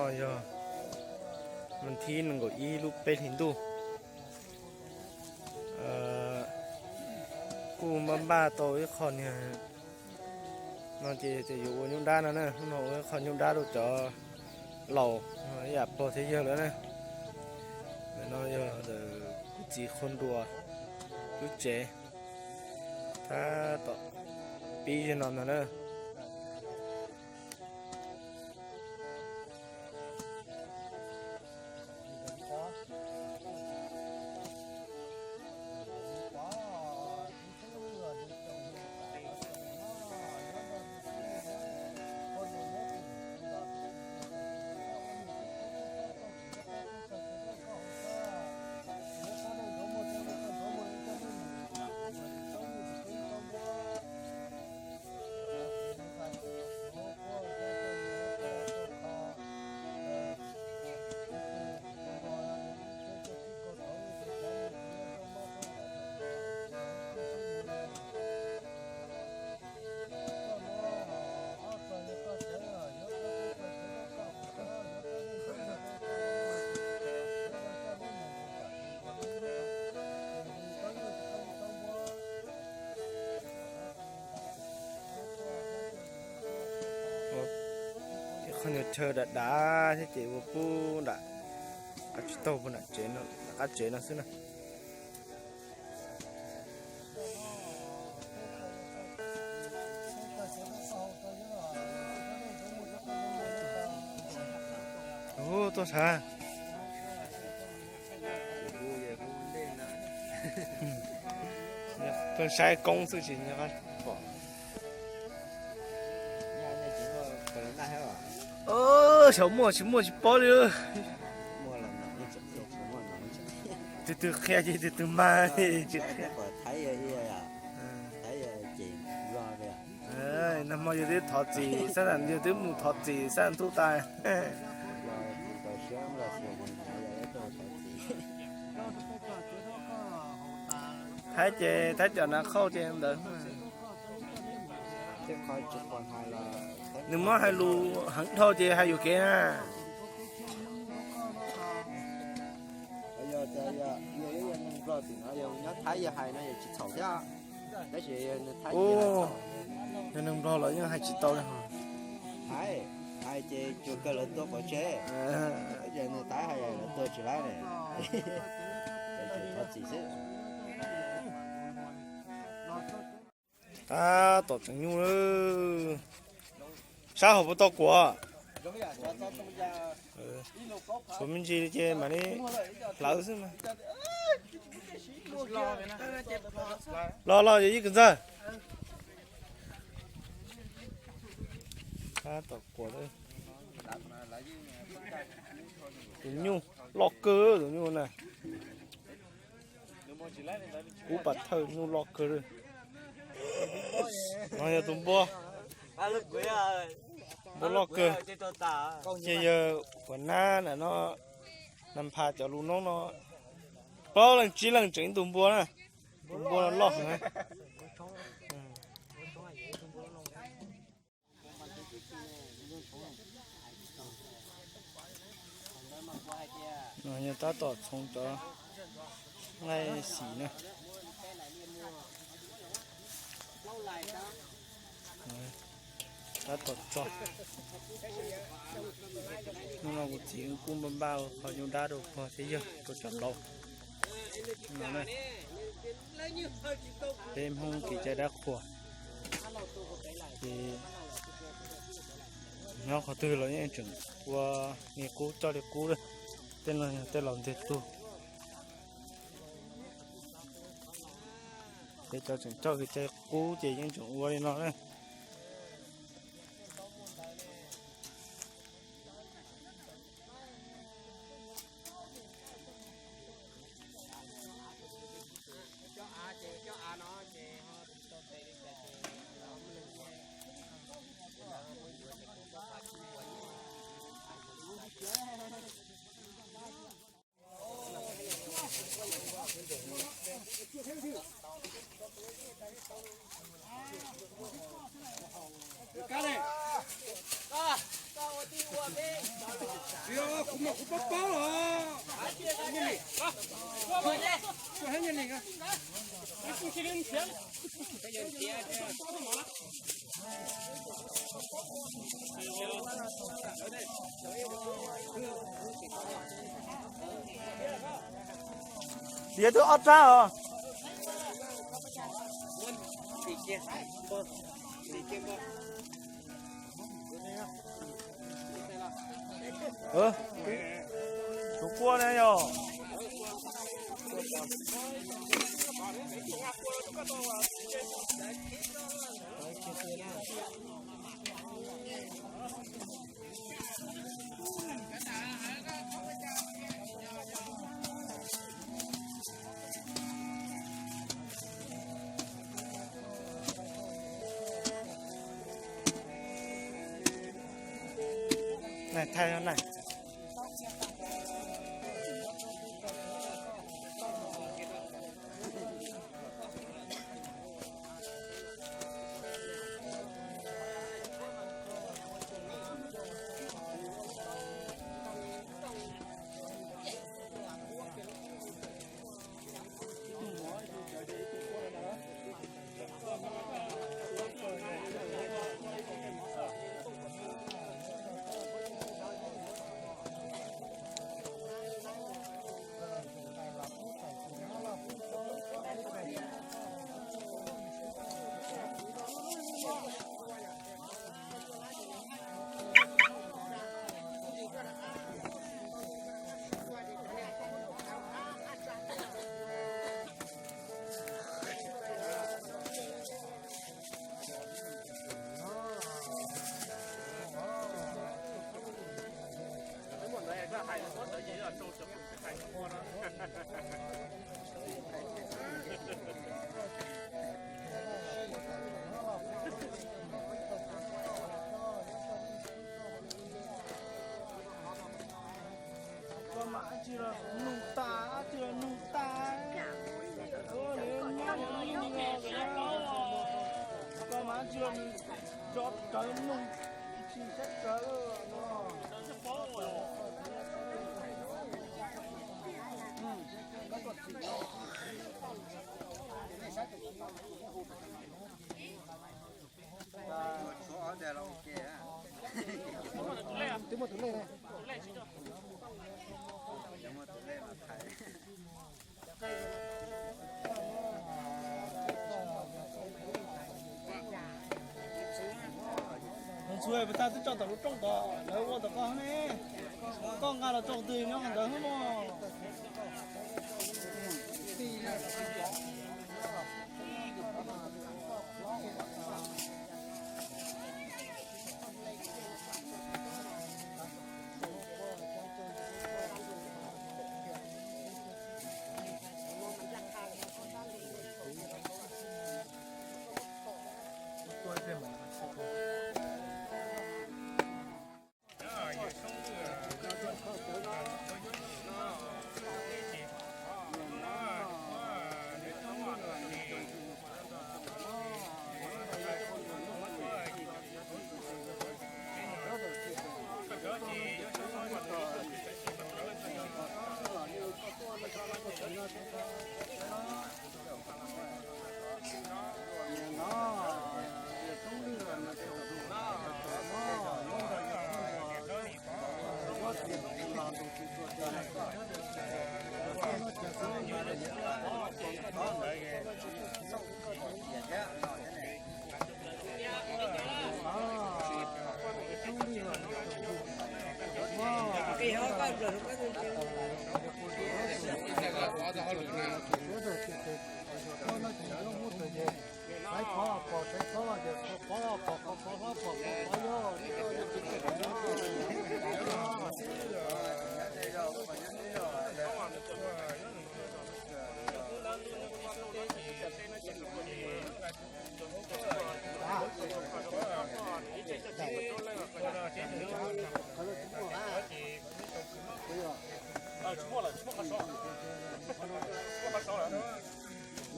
Yog vas thib nees nkaum ib lub peb hlis ntuj, kuj npaj npaj tau ib qho niag no ces yuav ua nyuj dab no na, hnub no ua ib qho nyuj dab rau cov laus ib yam pog thiab yawg lawm na. Ntawm no yog ntawm kuv txiv Qhua Nruas lub tsev, tab tom pib zog no ntag na. Ib qho nyuag chaw dav dav thiab ces ua pub nram, tsis tau pub nram tsev no, nram qab tsev no xwb na. Ub, tuaj sav, tuaj saib koob xwb tsis nyob pom. Xyov muaj tsis muaj tsis paub li. Tus twg qhia ces tus twg mag. Nag hmo yog twb thov txim, sab yog twb mus thov txim sab ntub tas. Thaib ces thaib cov nav qhauj ces ntawd. Nws muab hais lus heev dhau ces hais yuam kev na. Nyob Thaib yog hais no yog tsis txhaum thiab. Tab sis tab sis yog neeg Nplog los yeej hais tsis tau li hos. Hais, hais ces tsuas kawg lawv tuaj pov tseg. Tab sis nws Thaib hais lawv tuaj tsis laib ne. Thov txim xwb. Tab tom tseem nyuj lawm. Sab hauv puas tau kuam? Tshuav me ntsis li ces mam li hlawv xwb mas. Los los yog ib kws ntxawg. Tab tom kuam. Tus nyuj loj kawg tus nyuj na. Kub pas thawj nyuj loj kawg li. No yog tus npua, npua loj kawg. Ces yog uas nab ntawm no, nas phas cov lus noob no, plaub leej tsib leej tseem ib tug npua na. Tus npua no loj heev na. No yog tab tom txhoov cov nqaij xim na. Tab tom tso. Hnub no kuv txiv kuj npaj npaj qhov nyuj dab rau pog thiab yawg rau cov laus no na. Peb Hmoob kev cai dab qhuas ces nyob qhov twg los yeej tseem ua li qub coj li qub. Tej no yog tej laus ntiag tug, ces cov tseem coj kev cai qub ces yeej tseem ua li no na. Kuv mas kuv paub paub los. Kuv heev nyaj li. Tiav twb ob rab os. Tus kua ne yog. Thaij no na. Koj mas dab tsi los nug tas, dab tsi los nug tas. Koj mas dab tsi los nug, nco rawv nug, tsis saib rawv no. Twb muaj tus lej ne. Twb muaj tus lej mas thaiv. Ntxhua puas tag twb tso tom lub rooj tod, lawv ua tom koj ne. Koj nqa los tso twg nyob ntawd xwb mog.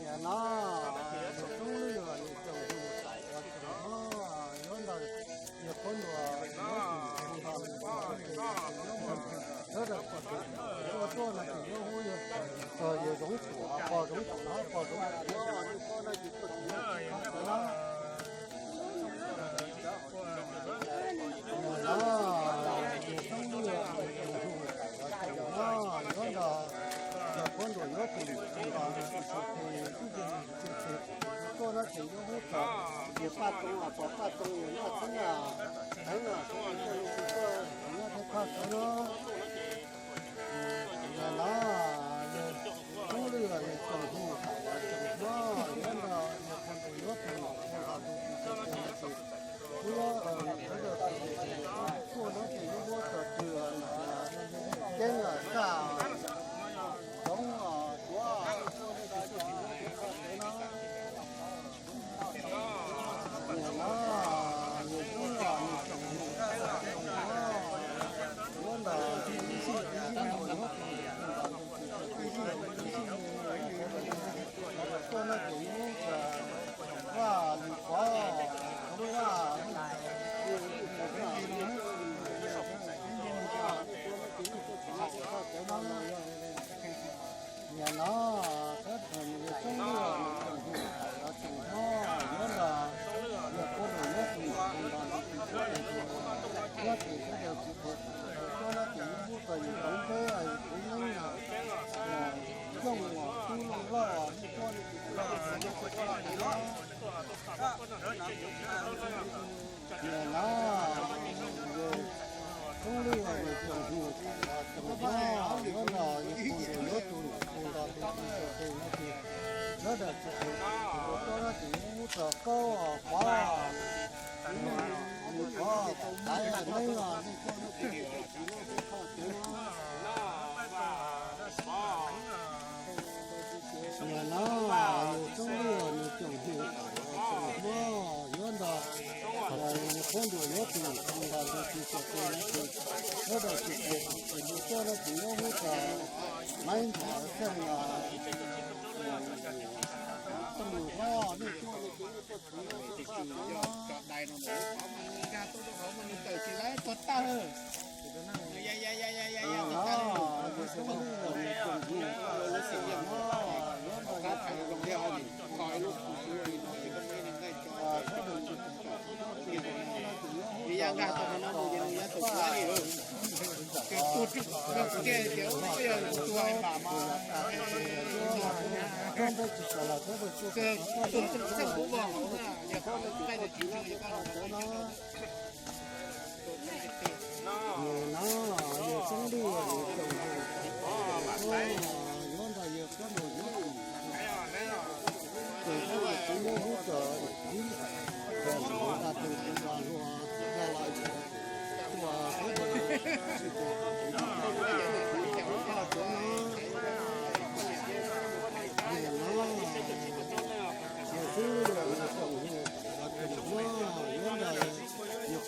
Niam no, tus tub lwj yog yus tsoom hu, yuav ntawd yog pab ntuas Tuaj tuaj no ces yuav hu yog txog yawg Zoov Tuam, pog Zoov Tuam, pog Zoov Tuam no, nej pog no ces tuaj tsis nyob tsis kho tawv na. Nim no yawg Xoob Lwj, yawg Xoob Lwj no, yuav nrog yawg Puab Ntuam Yuav Tus mus nrog tus xyoo tes, tus xyoo tes tuaj no ces yuav hu txog yawg Paj Too, pog Paj Too, yawg Naj Xeeb, Xeeb, Xeeb tuaj nyob tsis kho tawv na. Nim no yawg Xoob Lwj, yawg Tsoom Hwm, Tsoom Hwm yuav nrog yawg Puab Ntuam Yuav Tus mus nrog tus xyoo tes no ces tuaj no ces yuav hu txog tus Ceeb, Kaj, Toob, Tuav, Tub no. Nim no yawg Xoob Lwj, yawg Tsoom Hwm, Tsoom Hwm yuav nrog yawg Xib Ntuam Yuav Tus mus nrog tus xyoo tes, yawg Xib Ntuam Yuav Tus tuaj no ces yuav hu txog Vaj, yawg Pov, Toob Vaj, Nim no, nim no yawg Xoob Lwj, yawg Tsoom Hwm, yawg Tsoom Hwm yuav nrog yawg Puab Ntuam Yuav Tus mus nrog tus xyoo tes, yawg Puab Ntuam Yuav Tus tuaj no ces yuav hu txog yawg Toob Nteb, yawg Toob Neeb, Yooj, Tub Looj Lauj, nej tuaj no ces tuaj nrog tus xyoo tes no. Nim no yawg Xoob Lwj, yawg Tsoom Hwm, Tsoom Hwm yuav nrog yawg Puab Ntuam Yuav Tus mus nrog tus xyoo tes no ces sawv daws tsis phem, tus tuaj no ces yuav hu txog Kaub, Pov, Pov, Taiv, Neeb, nej tuaj no ces tsis nyob tsis kho tawv na. Nim no yawg Xoob Lwj, yawg Tsoom Hwm, Tsoom Hwm yuav nrog yawg Puab Ntuam Yuav Tus nrog tus xyoo tes no ces sawv daws tsis phem, tus tuaj no ces yuav hu txog Maiv Ntxawm, Xeej, Tooj Nus Hlob, nej tuaj no ces nej tuaj tsis nyob tsis kho tawv na. Nim no yawg Xoob Lwj, yawg Tsoom Hwm, yuav nrog yawg Puab Ntuam Yuav Tus, ces sawv daws tsis nyob hu txog ib, txog tus, txog tus tus los luag dag los tuaj sawv daws tsis phem, tus tuaj no ces yuav hu txog tus xyoo tes no ces sawv daws tsis phem, tus tuaj no ces yuav hu txog tus xyoo tes no. Nim no yawg Xoob Lwj, yawg Tsoom Hwm, Tsoom Hwm yuav nrog yawg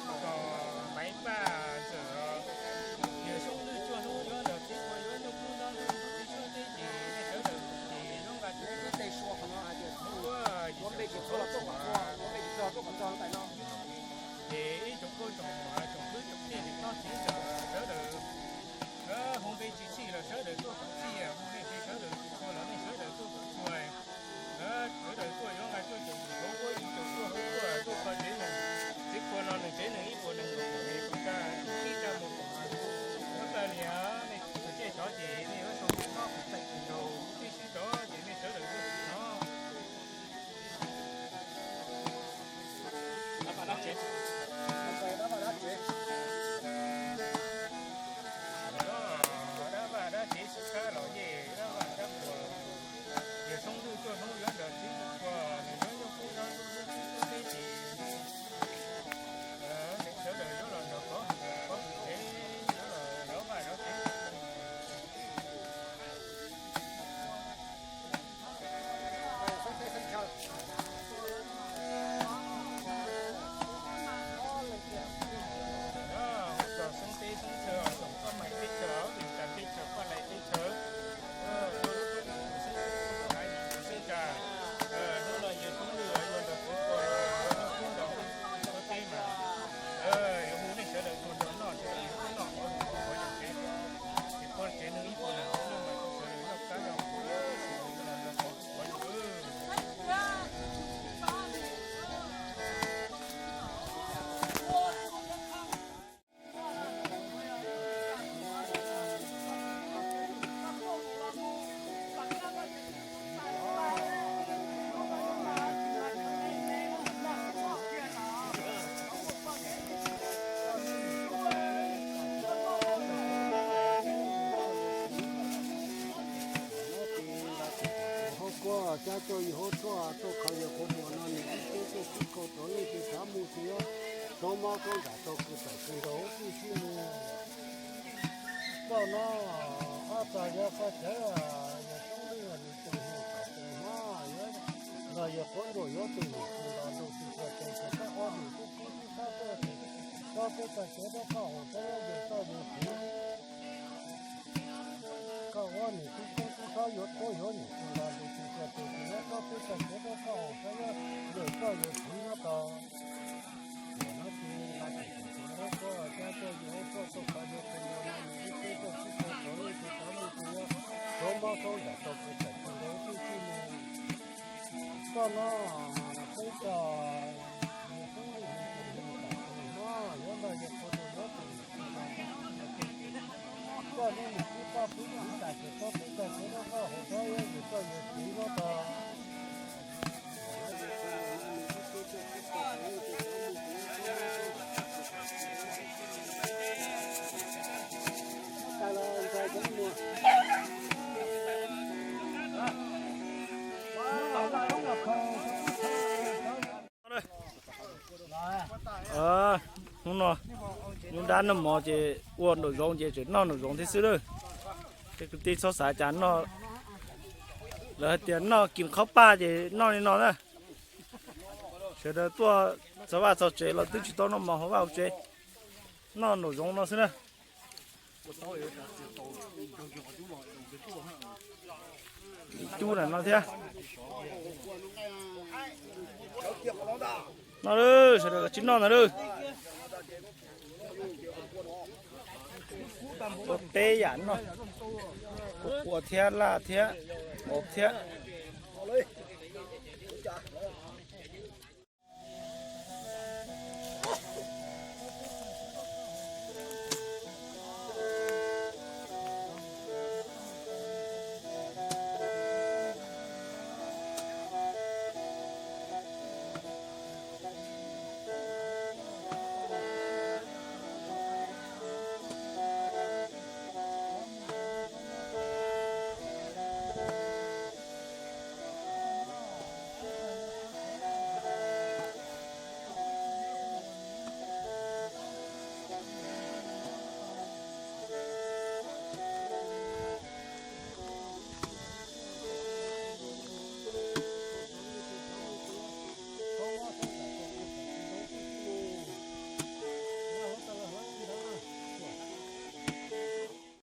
Mas kom Maiv Paj Ntxawm, yawg Soob Lwj cuaj hnub yuav ntawm txiv qhua yuav nyuj kub ntab lub tib suab teb ces nej sawv daws ces zoo nqa teb sua qhov no hais tias, ces ib tsoom nkauj tsoom muam tsoom kwv tsoom tij tsoom txhua sawv daws, hu npe tsis txhij los sawv daws tuaj kuv txhij, hu npe tsis sawv daws tsis txhua los nej sawv daws tuaj kuv txhua. Sawv daws tuaj yuav nqa tuaj caum tus hauv ua ib caum tuaj hauv tuaj tuaj kho tsev neeg, tsev khua no nws tsev neeg ib puas nees nkaum pua me, kuv tsa ib tsa mus kom mus. Muab tawg li nej tus tsiaj cov ces nej yuav sau tus no kuv txais tus nraug, tib sib cov ces nej sawv daws tuaj no. Dab vaj dab tsev sib khab los yej dab vaj dab qhuas, yawg Soob Lwj cuaj hnub yuav ntawm txiv qhua, nws yuav nyuj kub ntab lub tib suab teb ces sawv daws yuav los nrog kov hwm kov hwm tsev, yuav los zov vaj zov tsev. Txog xeeb teb xeeb chaw, txog Paj Maiv teb chaws, Vim Cas teb chaws, Paj Lais teb chaws, xeeb tsa, hnub no yawg Soob Lwj yuav nrog kuv ua kub nrog ua teb mas, yuav hu nej sawv daws tuaj nrog noj, sawv daws noj qhov hu kuv qhov yog tsev, ces poj tsev neeg ib puas nees nkaum leej mas sawv daws noj kab noj kuv, sawv daws noj qhov hu kuv qhov yog. Hauv kuaj cab tuaj yus hauv tshuaj tuaj khaws yawg qhuav muas no nws ib teb tuaj kub kaus rov lej tes tsav mus tsis yuav, rov mob rov nram tau kws tawm kws nraug huv tij sib mus. Koj no ob txog yog koj cawv, yawg Soob Lwj nws tus hu kom tus hmab yuav nrog yawg Quav Nruas yuav tus hu tus nrog nraug tus txhua tes ces koj ob nws tub koob tub thab tuaj ces koj peb txog tsev rau koj haum xab yuav yawg txoj yawg txiv. Koj ob nws tub koob tub thab yuav tuab yuav nws tus nrog nraug tus txhua tes ces nyob koj peb txog tsev rau koj haum xab yuav yawg txoj yawg txiv nyob tau. Yog no ces nqa txim tus hauv kuaj cab tuaj yus hauv tshuaj tuaj khaws yawg qhuav muas no nws ib teb tuaj kub kaus rov lej tes tsav mus tsis yuav, rov mob rov nram tau kws tawm kws nraug huv tij sib mus. Koj no peb txog yawg Soob Lwj nws tus hu kom tus hmab yuav nrog yawg qhuav muas yuav tus hu kom koj neb nws tub poj tub txiv tas ces koj peb txog tsev rau koj haum xab yuav yawg txoj yawg txiv nyob tau. Hnub no nyuj dab noj mov ces ua nraum zoov ces tseem noj nraum zoov thiab xwb lawm. Tej kwv tij txhob xav cas noj, lawv hais tias noj kis qhob paj ces noj li no na. Sawv daws tuaj txog vaj txog tsev los twb tsis tau noj mov hauv vaj hauv tsev, noj nraum zoov no xwb na. Ib cub na no thiab. No lawm, sawv daws tsis noj ntag lawm. Ua peb yam noj, ua qhuav thiab laj thiab, mov thiab.